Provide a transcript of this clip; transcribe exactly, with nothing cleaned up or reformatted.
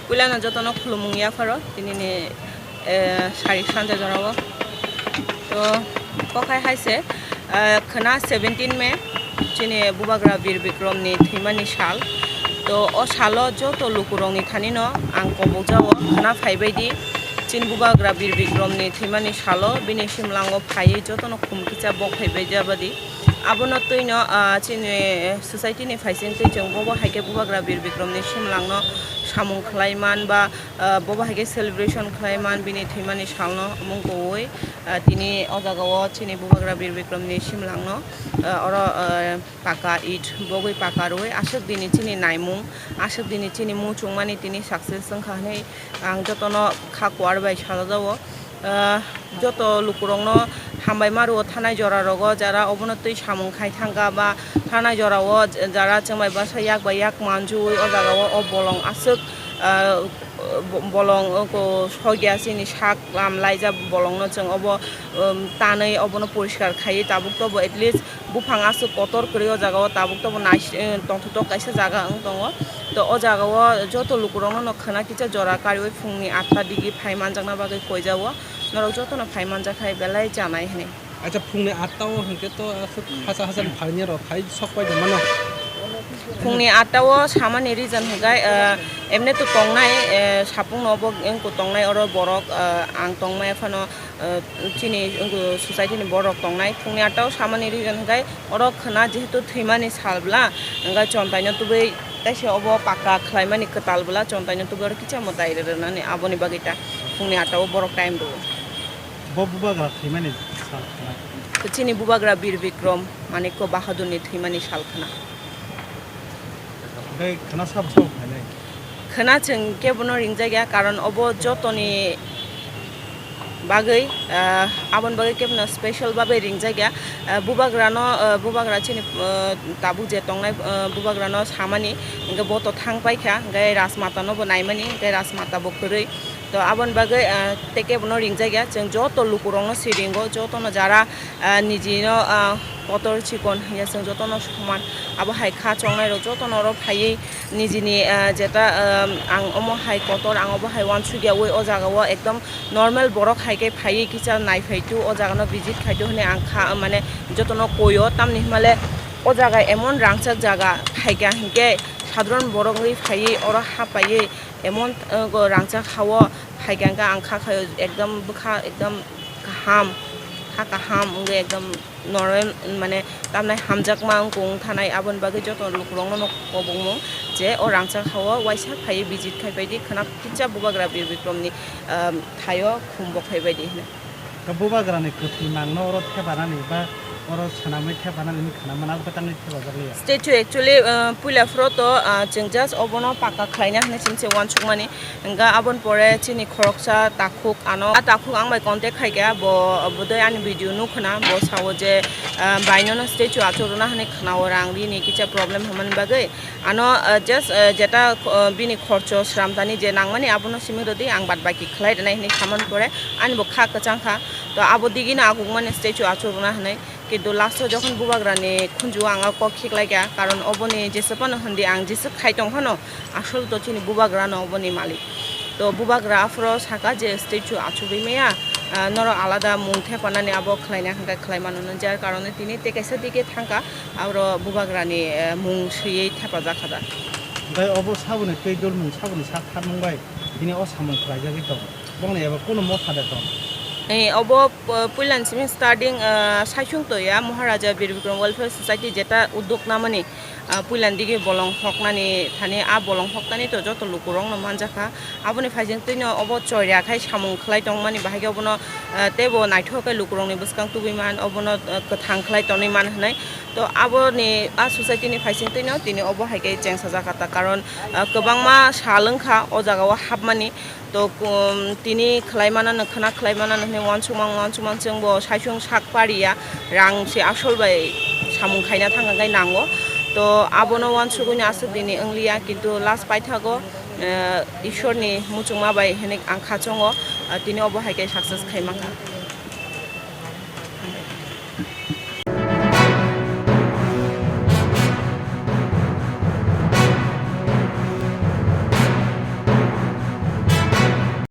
Puilano jotono khulumung yapharo tinini, eh, sari sanja jorao. To, kokhai hai se, eh, khwna seventeen May chini Bubagra Bir Bikrom ni thwimani sal. To, o salo joto lukurokni thanino ang kobokjago, khwna phaibaidi chini Bubagra Bir Bikrom ni thwimani salo bini simlango phaiwi jotono khum kisa bok phaibai jabadi. Abono twino, ah, chini society ni phaising twi chwng bobo hai khe Bubagra Bir Bikrom ni simlangno samung khlai man ba, ah, bobo hai khe celebration khlai man bini thwimani salno mung kowi, ah, tini o jagao chini Bubagra Bir Bikrom ni simlangno, ah, oro, ah, paka it bogwi paka rwi aswk dini chini naimung, aswk dini chini muchungmani tini success wngkha hwnwi ang jotono kha kuar bai salajao. Ah, joto lukurokno hambai ma rwo thanai jora rogo, jara obono twi samung khai thangkha ba thanai jorao j-, jara chwng bai bwsa yak bai yak manjui o jagao o bolong aswk, ah, bo-, bolong, o, ko, sogya chini sak lam laijak bolongno chwng obo, um, tanwi obono poriskar khaiwi tabuk tobo at least buphang aswk kotor kwrwi o jagao tabuk tobo nais-, eh, tongthoktok kaisa jaga wng tongo. To o jagao joto lukurokno no khwna kisa jora kariwi phungni atta digi phai manjakna bagwi koijao. Norok jotono phai manjak hai belai chanai hwnwi. Acha phungni atta o hwnkhe to aswk hacha hacha ni phaini rok hai sok pai de mano. Phungni atta o samani reason hwnkhe, eh, emne to tongnai, eh, sapung no bo wngko tongnai oro borok, eh, ang tongmaya phano, eh, chini wngko society ni borok tongnai. Phungni atta o samani reason hwnkhe oro khwna jehetu thwimani sal bla, hwnkhe chontai no tubui taisa obo paka khlaimani kwtal bla chontai no tubui oro kisa mwtai rwnani aboni bagwi ta phungni atta o borok time rwo. Bo bubagra thwimani sal khna. Chini bubagra Bir Bikrom Manikya Bahadurni thwimani sal khna. Tei khna sabo sabo khainai? Khna chwng kebono ringjakya, karon obo jotoni bagwi, ah, aboni bagwi kebono special bagwi ringjakya. Ah, bubagrano, ah, bubagra chini, ah, tabuk je tongnai, ah, bubagrano samani, hwnkhe bo to thang paikha, hwnkhe Rajmata no bo naimani, hwnkhe Rajmata bo kwrwi. To aboni bagwi, ah, tei kebono ringjakya, chwng joto lukurokno si ringo, jotono jara, ah, nijino, ah, kotor chikon hwnya chwng jotono soman. Abo hai kha chongnai rok jotono oro phaiwi nijini, ah, jeta, ah, ang omo hai kotor, ang obo hai uansukya ui o jagao ekdom normal borok hai khe phaiwi kisa naiphaitu o jagano visit khaitu hwnwi ang kha, mane jotono koio, tamni hwnmale o jaga emon rangchak jaga phaikha hinkhe sadharon borok wngwi phaiwi oro hapaiwi emon, uh, go rangchak ha-o phaikha hinkhe ang kha khaio ekdom bwkha ekdom kaham, ha kaham wngwi ekdom normal, mane tamnai hamjakma wngkha wng thanai, aboni bagwi joto lukurokno no kobokmung je o rangchak ha-o waisa phaiwi visit khaibaidi khwna kisa bubagra Bir Bikromni, um, thaio khum bokhaibaidi hwnwi. Ka bubagrani kwthwi mangno oro thepanani ba oro swnamwi thepanani wngwi khwnamani abo kwtangwi thepajak liya. Statue actually, uh, puila phuru to, uh, chwng just obono paka khlaina hwnwi chwng se uansukmani. Hwnkha aboni pore chini khoroksa takhuk ano, a takhuk ang bai contact khaikha, bo, bo doi ani video nukhwna, bo sao je, uh, bainono statue achuk rwna hwnwi khwnao rang rini kisa problem hwnmani bagwi. Ano, uh, just, uh, jeta, uh, bini khorcho sramtani je nangmani abono simi rwdi, ang bad baki khlai rwnai hwnwi samani pore ani bo kha kwchang kha. To abo digino agukmani statue achuk rwna hwnwi. Kintu last o jokhon bubagrani khunju-o ang o kok khiklaikha, karon oboni jesa phano hwndi ang jeswk khai tong phano asol to chini bubagrano oboni malik. To bubagra aphuru saka je statue achugwi maya, ah, norok alada mung thepanani abo khlaina hwnkhe khlai mano, jar karone tini tei kaisa dige thangkha, aboro bubagrani, eh, mung swiwi thepajak kha da. Bai obo saboni tei dolmung saboni sak tharmung bai tini o samung khlaijagwi tongo. Bongni abo kunu motha de tong? Eh, obo, eh, puilani simi starting, eh, Saisung Toya Maharaja Bir Bikram Welfare Society jeta uddok namani, eh, puilani dige bolong hoknani thani, a bolong hoknani to joto lukurokno manjakha. Aboni phaising twino obo choria khai samung khlai tongmani bahai khe obono, eh, teibo naithok khe lukurokni bwskang tubui man, obono, eh, kwthang khlai tonwi man hwnwi. To aboni a society ni phaising twino tini obo hai khe chengsajakha ta, karon, eh, kwbangma sal wngkha o jagao hapmani. To, um, tini khlai manano, khwna khlai manano hwnwi uansukmang, uansukmang chwngbo saisung sak pariya, rang se asol bai samung khaina thang khe nango. To abono uansugwino aswk dini wngliya, kintu last paithago, eh, Ishwarni muchungma bai hwnwi ang khachongo, ah, tini obo hai khe success khai mankha.